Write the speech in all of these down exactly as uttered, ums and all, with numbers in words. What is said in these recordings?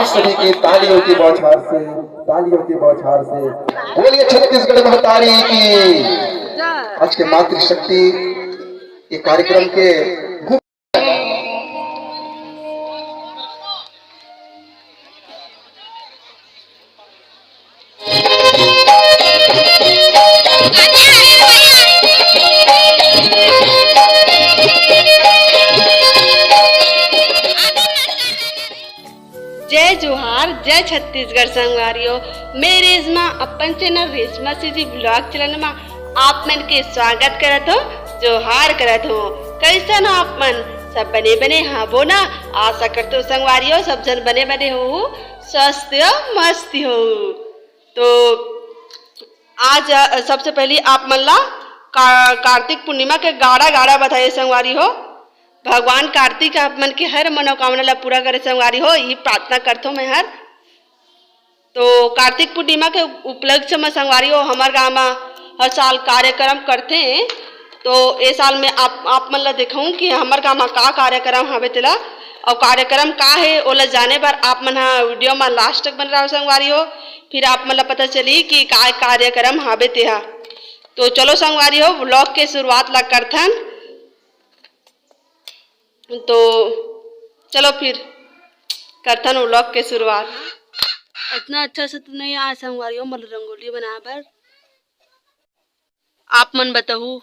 सभी की तालियों की बौछार से, तालियों की बौछार से बोलिए छत्तीसगढ़ महतारी की। आज के मातृशक्ति के कार्यक्रम के मुख्य जय जोहार, जय छत्तीसगढ़ संगवारियों। मैं रेशमा अपन channel Reshma CG blog channel मा आप मन के स्वागत करत हो, जोहार करत हो। कैसन हो आप मन? सब बने बने हाबो ना? आशा करत हो संगवारियों सब झन बने बने हो, स्वस्थ हो, मस्त हो। तो आज अ, सबसे पहली आप मन ला का, कार्तिक पूर्णिमा के गाड़ा गाड़ा बधाई संगवारी हो। भगवान कार्तिक आप मन के हर मनोकामना ला पूरा करे संगवारी हो, ये प्रार्थना करथो मैं हर। तो कार्तिक पूर्णिमा के उपलक्ष्य में संगवारी हो हमर गांव में हर साल कार्यक्रम करथे। तो ए साल में आप आप मन ला देखाऊं कि हमर गांव में का कार्यक्रम हवे तेला, और कार्यक्रम का है ओला जाने बर आप मन हा वीडियो में लास्ट तक बने रहो संगवारी हो। फिर आप मन ला पता चली कि का कार्यक्रम हाबे तेहा। तो चलो संगवारी हो, व्लॉग के शुरुआत ला करथन। तो चलो फिर करथन व्लॉग के शुरुआत। इतना अच्छा से तो नहीं आया संगवारी हो, मतलब रंगोली बनाए बर। आप मन बताहू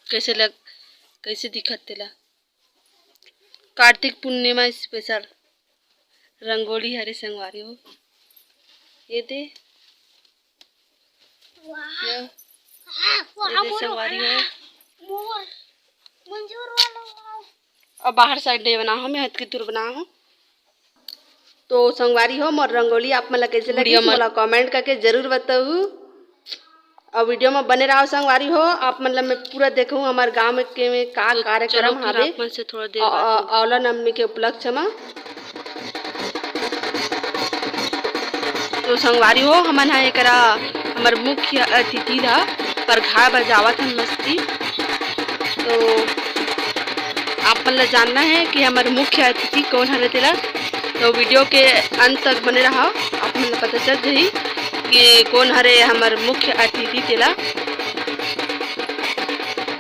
कैसे लग, कैसे दिखत तेला। कार्तिक पूर्णिमा स्पेशल रंगोली हरे संगवारी हो। ये दे, ये, ये दे संगवारी हो। अब बाहर साइड नहीं बना हो, मैं हद की दूर बना हो। तो संगवारी हो, मोर रंगोली आप मन ला कैसे लगी, मोला कमेंट करके जरूर बताहू। और वीडियो में बने रहो संगवारी हो, आप मन ला मैं पूरा देखहूँ हमर गांव में के में का तो कार्यक्रम चलो फिर हावे। आप मन से थोड़ा देर अ- बात अ- होगी। औला नवमी के उपलक्ष्य में। तो संगवारी हो, हमन हा एकरा हमर मुख्य अतिथि ला परघाय बर जावत हन मस्ती। तो आप मन ला जानना है कि हमर मुख्य अतिथि कौन हरे तेला, तो वीडियो के अंत तक बने रहो, आप मन ला पता चल जाही कि कौन हरे हमर मुख्य अतिथि तेला।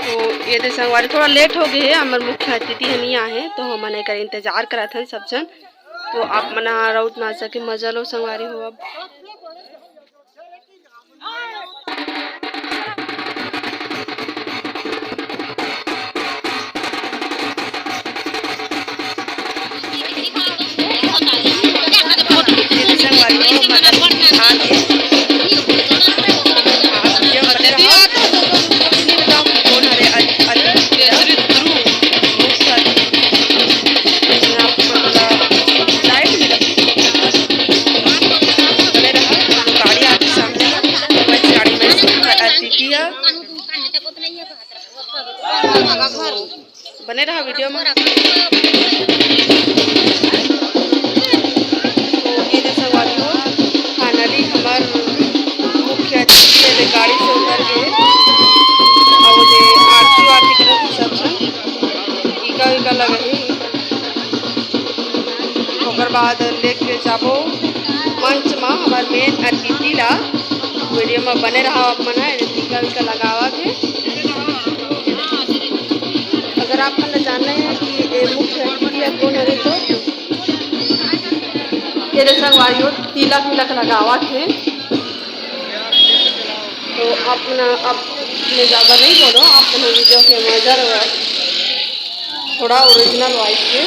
तो ये दे संगवारी थोड़ा लेट हो गए है, हमर मुख्य अतिथि ह नहीं आए हैं, तो हमन एकर इंतजार करत हन सब जन। तो आप मन ह राउत नाचा के मजा लो संगवारी हो। अब बने रहा वीडियो में। तो ये दे संगवारी हो, फाइनली हमर मुख्य अतिथि ये दे गाड़ी से उतर गए। और ये आरती वारती करत हे सब झन, टीका वीका लगही। ओकर बाद लेके जाबो मंच में हमर मेन अतिथि ला। वीडियो में बने रहा आप मन ह, ये दे टीका वीका लगावत हे। अगर आप मन ला जानना है कि ये मुख्य अतिथि ह कौन हरे, तो ये दे संगवारी हो, तिलक विलक लगावत हे। तो आप मन, अब मैं ज़्यादा नहीं बोलो, आप मन वीडियो के मजा लो, थोड़ा ओरिजिनल वॉइस के।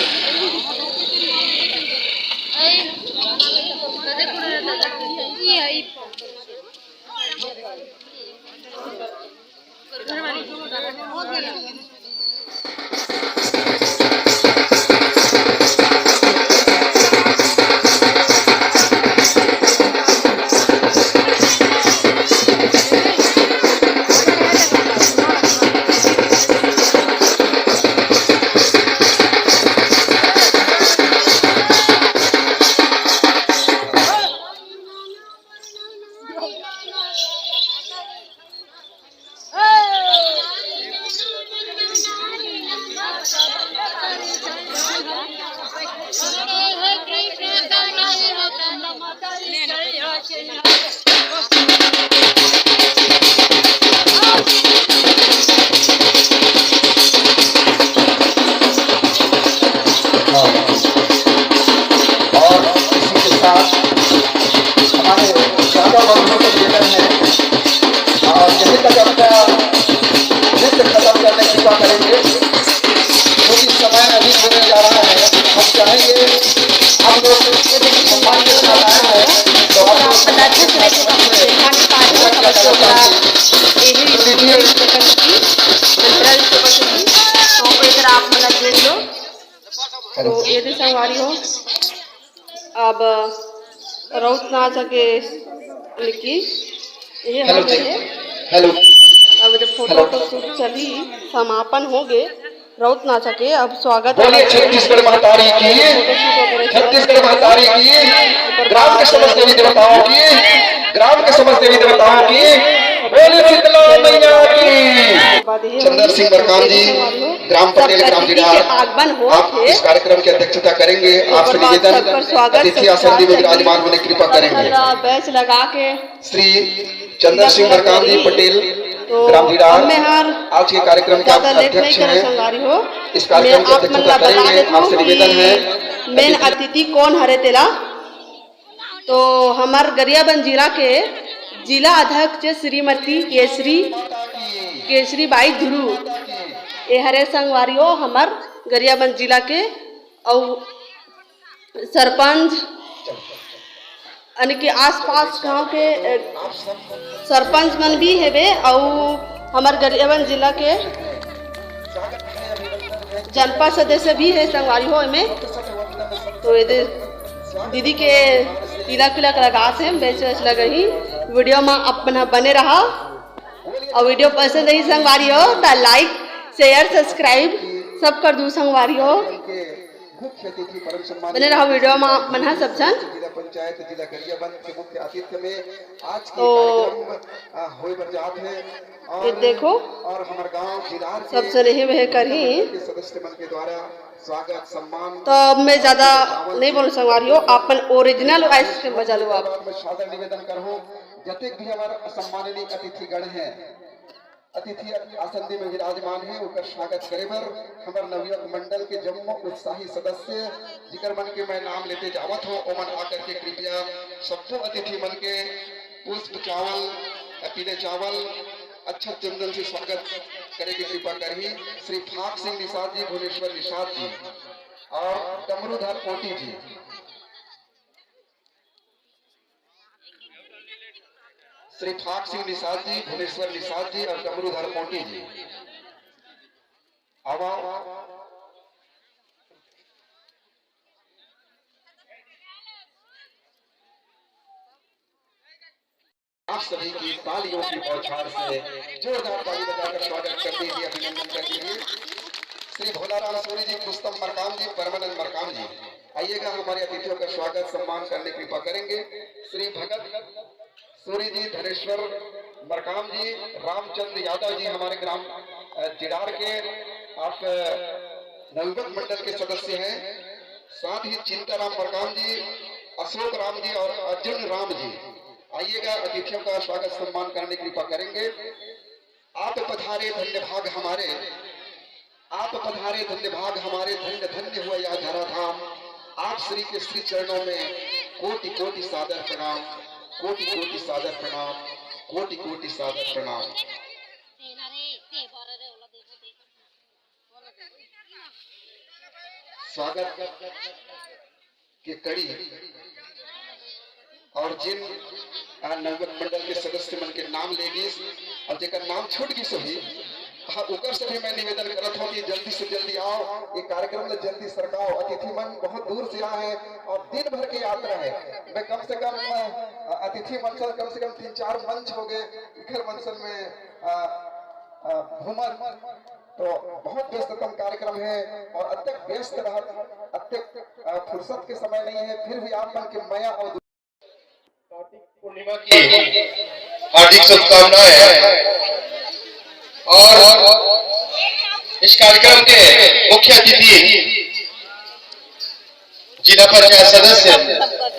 हमारे यादव बंधुओं से निवेदन है और यहीं तक अपना नृत्य खत्म करने की कृपा करेंगे, क्योंकि समय अधिक होने जा रहा है। हम चाहेंगे, हम लोग ये जो सम्मान के साथ आए हैं, तो आप लोग आप मन देख लो। तो ये दे संगवारी हो, अब रउत नाच के निकी ये हेलो हो जी। गए। हेलो। अब जब फोटो हेलो। तो शूट चली, समापन हो गए रउत नाच के। अब स्वागत बोलिए छत्तीसगढ़ महतारी की। फोटो शूट वगैरह छत्तीसगढ़ महतारी की। ग्राम के समस्त देवी देवताओं की। ग्राम के समस्त देवी देवताओं की। बोलिए शीतला मैया की। चंदर सिंह मरकाम जी, ग्राम पटेल, ग्राम दीडार, आप इस कार्यक्रम की अध्यक्षता करेंगे। आपसे निवेदन, अतिथि आसन में विराजमान होने की कृपा करेंगे। बैच लगा के श्री चंदर सिंह मरकाम जी पटेल, तो ग्राम दीडार, आज के कार्यक्रम के अध्यक्ष हैं। इस कार्यक्रम की अध्यक्षता करेंगे। आपसे निवेदन है, मेन अतिथि कौन हरे तेला? तो हमर गरियाबंद जिला के जिला अध्यक्ष श्रीमती केसरी, केसरी बाई ध्रुव, ये हरे संगवारी हो हमर गरियाबंद जिला के, अउ सरपंच यानी कि आसपास गांव के, अ, सरपंच मन भी हेबे, अउ हमर गरियाबंद जिला के जनपद सदस्य भी है संगवारी हो एमे। तो ये दे दीदी के तिलक विलक लगात हे, बेच वेच लगही। वीडियो में अपन बने रहा, और वीडियो पसंद रही संगवारी हो तो लाइक, शेयर, सब्सक्राइब सब कर दू संगवारी हो। बने रहा वीडियो में अपन ह सब झन। जिला पंचायत जिला गरियाबंद के मुख्य आतिथ्य में आज के तो कार्यक्रम, आ, होए बर जात हे। ये देखो, और हमर गांव जिलार के सब स्नेही वह करही। सदस्य मन के द्वारा स्वागत सम्मान। तो अब मैं ज्यादा नहीं बोलूं संगवारी हो, अपन ओरिजिनल वॉइस के मजा लो आप। मैं सादर निवेदन करहूं, जतेक भी हमर सम्माननीय अतिथिगण हैं, अतिथि आसन में विराजमान है, ओकर स्वागत करे बर हमर नवयुवक मंडल के जम्मो उत्साही सदस्य, जिकर मन के मैं नाम लेते जावत हूँ, ओमन आकर के कृपया सब्बो अतिथि मन के पुष्प चावल, पीले चावल, अच्छा चंदन से स्वागत करे के कृपा करही। श्री फाक सिंह निषाद जी, भुवनेश्वर निषाद जी और डमरूधर पोटी जी। श्री फाक सिंह निषाद जी, भुवनेश्वर निषाद जी और डमरूधर पोटी जी। आवा। आप सभी की तालियों की बौछार से जोरदार ताली बजाकर स्वागत कर दीजिए, अभिनंदन कर दीजिए। श्री भोलाराम सूरी जी, पुस्तम मरकाम जी, परमानंद मरकाम जी, आइएगा, हमारे अतिथियों का स्वागत सम्मान करने की कृपा करेंगे। श्री भगत सूरी जी, धनेश्वर मरकाम जी, रामचंद्र यादव जी, हमारे ग्राम, अ, जिडार के, आप, अ, नवयुवक मंडल के सदस्य हैं। साथ ही चिंताराम मरकाम जी, अशोक राम जी और अर्जुन राम जी, आइएगा, अतिथियों का स्वागत सम्मान करने की कृपा करेंगे। आप पधारे धन्य भाग हमारे, आप पधारे धन्य भाग हमारे, धन्य धन्य हुआ यह धरा धाम। आप श्री के श्री चरणों में कोटि कोटि सादर प्रणाम, कोटि कोटि सादर प्रणाम, कोटि कोटि सादर प्रणाम। स्वागत के कड़ी और जिन, आ, नवयुवक मंडल के सदस्य मन के नाम ले गिस और जेकर नाम छूट गिस होही, हाँ, ओकर से भी मैं निवेदन करत हूँ कि जल्दी से जल्दी आओ, ये कार्यक्रम में जल्दी सरकाओ। अतिथि मन बहुत दूर से आए हैं और दिन भर की यात्रा है। मैं कम से कम, अ, अतिथि मन से कम से कम तीन चार मंच हो गए, घर मंचन में, अ, अ, घूमत तो बहुत व्यस्ततम कार्यक्रम है और अत्यंत व्यस्त रहत, अत्यंत, अ, फुर्सत के समय नहीं है, फिर भी आप मन के मया और कार्तिक पूर्णिमा की हार्दिक शुभकामनाएं और इस कार्यक्रम के मुख्य अतिथि जिला पंचायत सदस्य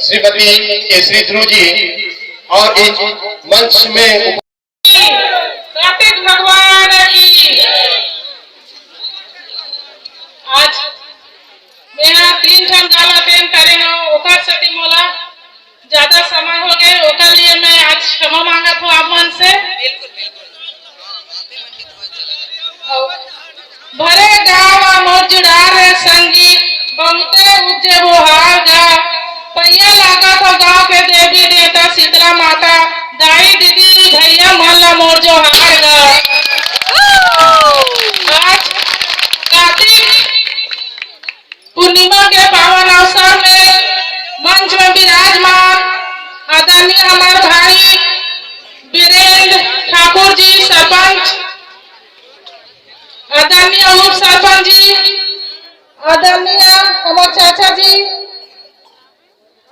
श्रीमती केसरी ध्रुव जी और इस मंच में कार्तिक भगवान की। आज मेहा तीन ठन गाला पेन करे हूँ, ओकर सेती मोला जे वो हार गा, पैया लागत हो गाँव के देवी देवता शीतला माता, दाई दीदी भैया मन ला मोर जो हार गा। आज कार्तिक पूर्णिमा के पावन अवसर में मंच में विराजमान आदरणीय हमारे भाई वीरेंद्र ठाकुर जी सरपंच, आदरणीय उप सरपंच जी, आदरणीय हमारे चाचा जी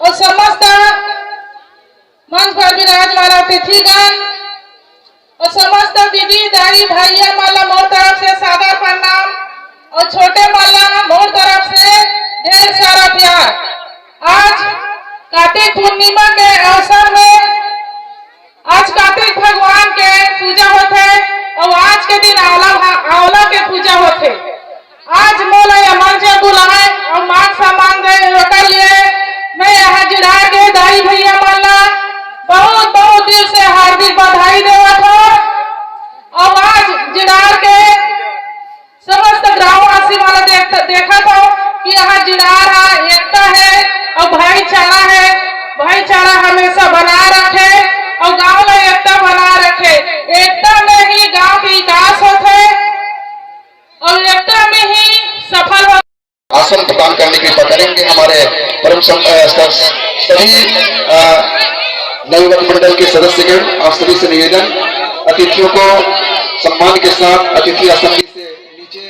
और समस्त मंच पर विराजमान अतिथिगण और समस्त दीदी दाई भैया मन ला मोर तरफ से सादर प्रणाम और छोटे मन ला मोर तरफ से ढेर सारा प्यार। आज कार्तिक पूर्णिमा के अवसर में आज कार्तिक भगवान के पूजा होथे और आज के दिन आंवला भा-, आंवला के पूजा होथे। आज मोला ये मंच में बुलाए और मान सम्मान दे ओकर लिए मैं यहाँ जिरार के दाई भैया मन ला बहुत बहुत दिल से हार्दिक बधाई देवत हो। और आज जिरार के समस्त ग्रामवासी मन ला देख, देखत हो कि यहाँ जिरार हा एकता है और भाईचारा है। भाईचारा हमेशा बना रखे और गांव ला एकता बना रखे। एकता में ही गांव के विकास होथे और एकता में ही सफल हो। आसन प्रदान करने की कृपा करेंगे हमारे परम सम-, अ, स-, सभी, अ, नवयुवक मंडल के सदस्यगण। आप सभी से निवेदन, अतिथियों को सम्मान के साथ अतिथि आसन से नीचे,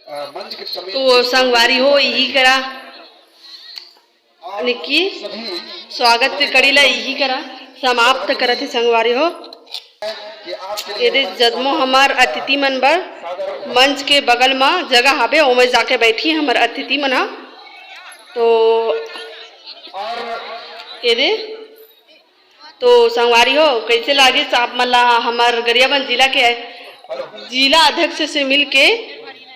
अ, मंच के समीप तो संगवारी हो, इही करा यानी कि स्वागत के कड़ी ला इही करा समाप्त करत हे संगवारी हो। एदे जदमो हमर अतिथि मन बर मंच के बगल म जगह हावे, ओमे जाके बैठी हमर अतिथि मन ह। तो एदे तो संगवारी हो, कैसे लागिस आप मन ला हमर गरियाबंद जिला के जिला अध्यक्ष से मिलके?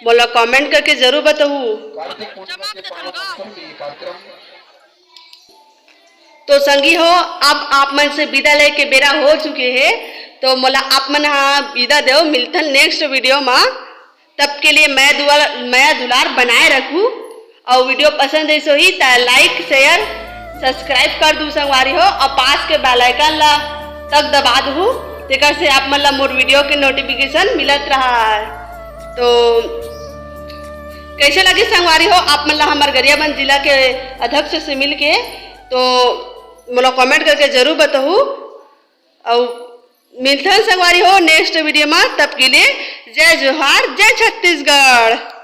मोला कमेंट करके जरूर बताहू। तो संगी हो, अब आप मन से विदा लेके बेरा हो चुके हे, तो मोला आप मन हा विदा देव। मिलथन नेक्स्ट वीडियो मा। तब के लिए मया दुआ, मया दुलार बनाए रखू। और वीडियो पसंद आइस होही त लाइक, शेयर, सब्सक्राइब कर दू संगवारी हो, और पास के बेल आइकन ला तक दबा दू, तेकर से आप मन ला मोर वीडियो के नोटिफिकेशन मिलत रहा है। तो कैसे लगे संगवारी हो आप मन ला हमर गरियाबंद जिला के अध्यक्ष से मिलके? तो मोला कमेंट करके जरूर बताहू। और मिलथन संगवारी हो नेक्स्ट वीडियो मा। तब के लिए जय जोहार, जय छत्तीसगढ़।